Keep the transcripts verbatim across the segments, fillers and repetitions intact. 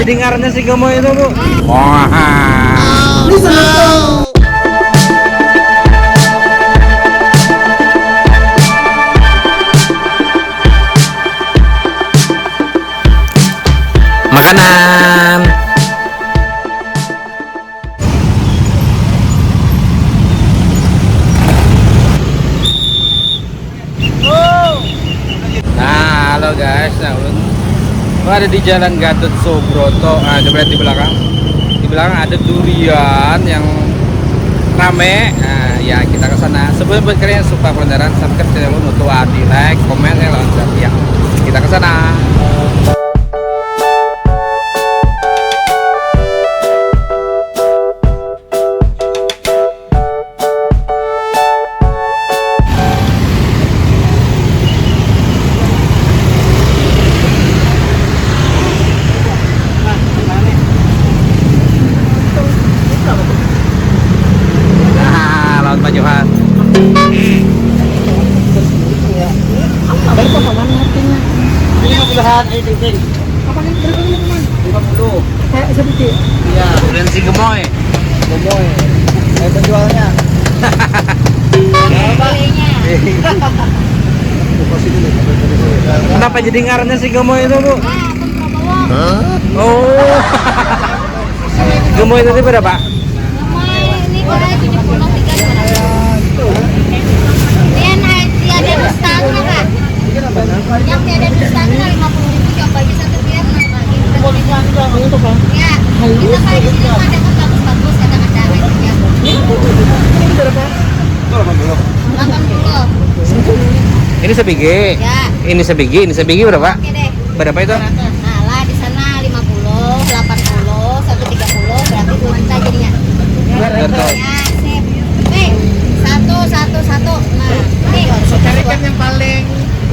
Dengarnya si Gemoy itu, Bu. Wah. Makanan. Nah, halo guys, nah ulun, ulun ada di Jalan Gatot Subroto. Nah, coba lihat di belakang. Di belakang ada durian yang rame. Nah, ya kita ke sana. Sebelum buat kalian suka penasaran, subscribe channel ulun untuk di like, komen, ya, lawan share. Ya, kita ke sana. Nah, lawan Pak Johan. Ini mudah-mudahan, ini penting. Apa nih? Berapa nih, Teman? Lima puluh. Kayak sedikit. Iya. Durian si Gemoy. Gemoy. Eh, penjualnya. Belinya. Kenapa jadi ngarannya si Gemoy itu, Bu? Ah, akun Prabowo. Oh. Gemoy tadi berapa? Gemoy ini boleh tujuh puluh tiga sebenarnya. Dia naik, dia ada dusta tuh, Kak. Yang tiada dusta itu lima puluh ribu, coba aja satu biar naik lagi. Ya, kita kayak di sini ada kan bagus-bagus, ada-ada aja. Delapan puluh. Ini sebigi. Ya. Ini sebigi, ini sebigi berapa? Oke deh. Berapa itu? Nah, lah di sana lima puluh, delapan puluh, satu tiga puluh, berarti dua juta jadinya. Betul. Ya, sip. Nih, satu, satu, satu. Nah, nih. Carikan yang paling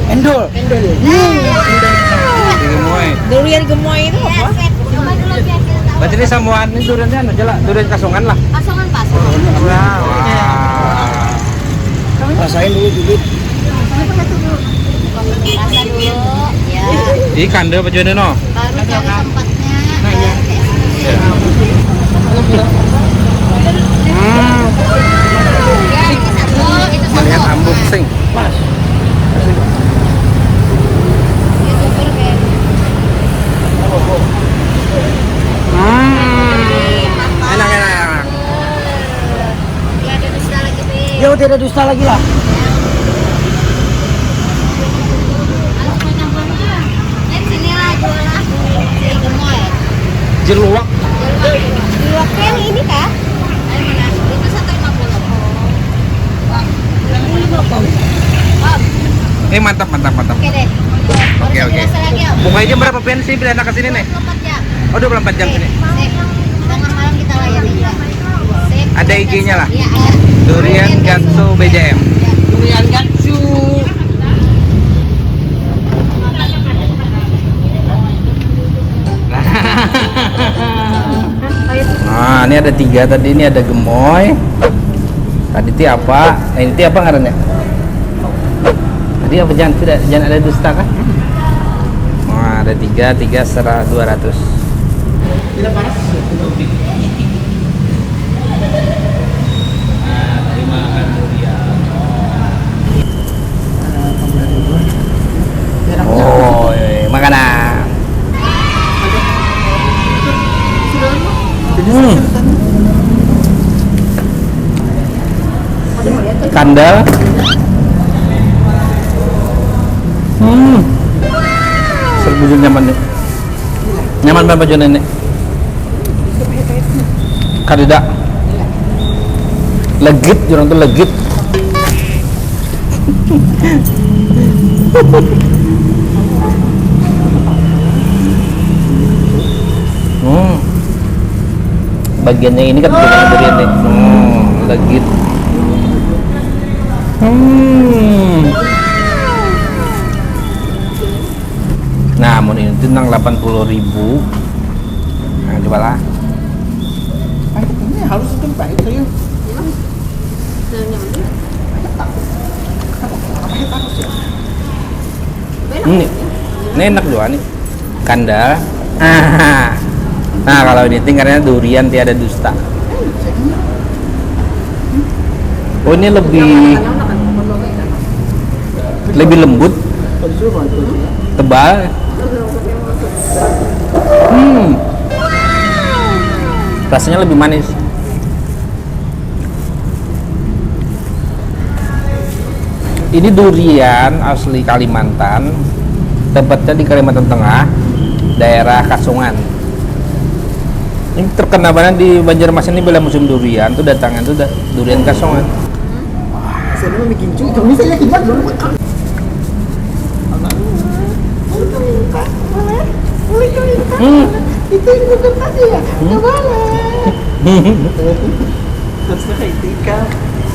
endul. Endul. Nah. Gemoy. Durian gemoy itu apa? Iya, sip. Coba dulu biar kita tahu. Berarti ini samuan, ini duriannya anu aja lah, durian kasongan lah. Kasongan, Pak. Kasongan. Wah. Rasain dulu, Judit. Rasa dulu, ya. Ih, kanda apa jualan, no? Baru cari tempatnya. Hmm. Ya, ini satu, itu satu. Melihat unboxing. YouTuber kayak. Hmm. Enak, enak, enak. Tiada dusta lagi, Pi. Ya, tiada dusta lagi lah. Kan sini lah, jual lah. Si Gemoy. Jeluak. Jeluak. Jeluak yang ini kah? Ayo, mana? Itu satu lima puluh. Ini lima puluh. Om. Eh, mantap, mantap, mantap. Oke deh. Oke, oke. Rasa lagi, Om. Bukanya jam berapa pian sih bila anak ke sini nih? Dua puluh empat jam. Oh, dua puluh empat jam sini. Sip. Tengah malam kita layani juga. Sip. Ada I G-nya lah. Iya, ada. Durian Gansu B J M. Iya. Durian Gansu. Nah, ini ada tiga tadi. Ini ada gemoy. Tadi ti apa? Nah, ini ti apa ngarannya? Tadi apa, jangan, tidak, jangan ada dusta kah? Wah, ada tiga, tiga serah dua ratus. Tidak panas? Nah, terima kasih ya. Oh, iya, iya. Makanan. Hmm. Kanda. Hmm. Serbujur nyaman nih. Nyaman banget baju nenek. Kadeda. Legit, orang tuh legit. Hmm. Bagiannya ini kan bukan durian nih. Hmm, legit. Hmm. Nah, mun ini tuh nang delapan puluh ribu. Nah, coba lah. Pahit ini halus itu pahit, serius. Pahit tak? Kenapa pahit halus ya? Ini, ini enak juga nih. Kanda. Ah. Nah, kalau ini ting karena durian tiada dusta. Oh, ini lebih lebih lembut, tebal. Hmm. Rasanya lebih manis. Ini durian asli Kalimantan, tempatnya di Kalimantan Tengah, daerah Kasungan. Ini terkenal banget di Banjarmasin ini, bila musim durian tuh datangnya tuh da- durian Kasungan. Saya mau bikin cuy, kalau misalnya kita belum makan. Boleh, boleh, boleh, boleh, boleh. Hmm. Itu yang bukan tadi ya? Hmm. Nggak boleh. Terus kayak Tika.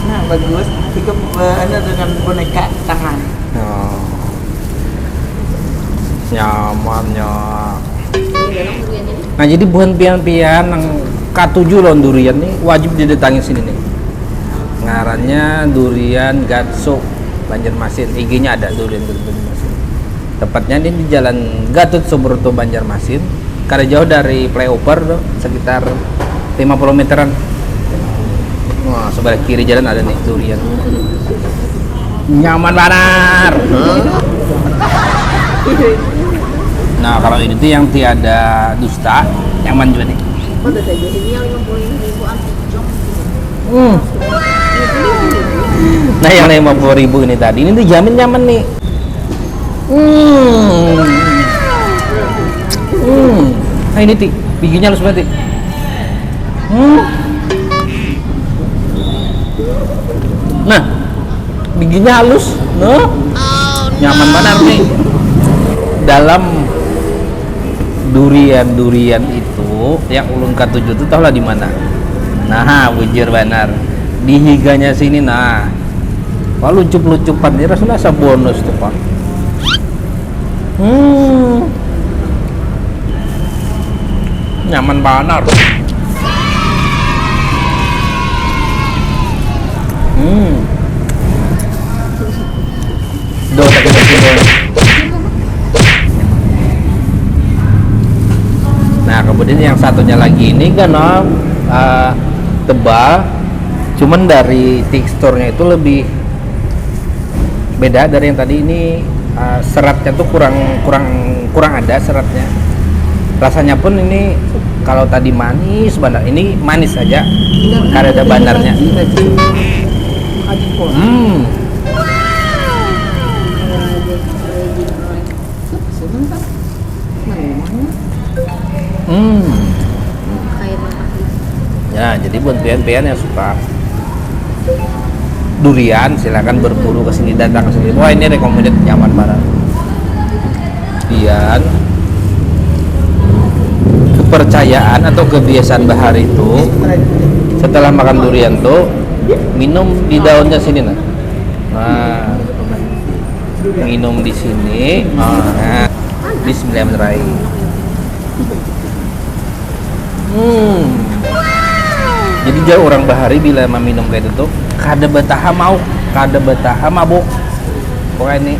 Nah, bagus. Tika, eh, anu, dengan boneka tangan. Oh. Nyamannya. Nah, jadi buhan pian-pian yang katuju lawan durian nih wajib didatangi sini nih. Ngarannya Durian Gatso Banjarmasin. I G-nya ada, Durian Gatso Banjarmasin. Tepatnya ini di Jalan Gatot Subroto Banjarmasin. Kada jauh dari flyover tuh, sekitar lima puluh meteran. Wah, sebelah kiri jalan ada nih durian. Nyaman banar. Nah, kalau ini tuh yang tiada dusta, nyaman juga nih. Pada saja ini yang lima puluh ribu anti jong. Hmm. Nah, yang lima puluh ribu ini tadi, ini dijamin nyaman nih. Hmm. Hmm. Nah, ini ti, bijinya halus banget ti. Hmm. Nah, bijinya halus, no? Nyaman banar nih. Dalam durian-durian itu yang ulun katuju tuh tahu lah di mana? Nah, bujur banar. Di higanya sini nah. Wah, lucup-lucupan ini rasanya asa bonus tuh, Pak. Hmm. Nyaman banar. Hmm. Duh, sakit hati, Bang. Nah, kemudian yang satunya lagi ini kan, eh, tebal, cuman dari teksturnya itu lebih beda dari yang tadi. Ini, eh, seratnya tuh kurang, kurang, kurang ada seratnya. Rasanya pun ini kalau tadi manis banar, ini manis aja, kada ada banarnya. Hmm. Hmm. Kayak makan. Ya, jadi buat pian-pian yang suka durian, silakan berburu ke sini, datang ke sini. Wah, ini recommended, nyaman banget. Pian, kepercayaan atau kebiasaan bahari itu, setelah makan durian tuh, minum di daunnya sini, nah. Nah, minum di sini. Nah, Bismillahirrahmanirrahim. Hmm. Jadi jauh orang bahari bila meminum kayak itu tuh kada betaha mau, kada betaha mabuk. Pokoknya ini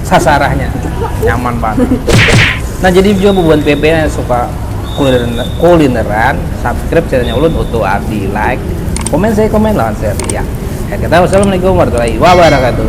sasarahnya nyaman banget. Nah, jadi juga bubuhan P P yang suka kuliner, kulineran, subscribe channelnya ulun, Utuh Abdi, like, komen saya, komen lawan share ya. Ya, kita, wassalamualaikum warahmatullahi wabarakatuh.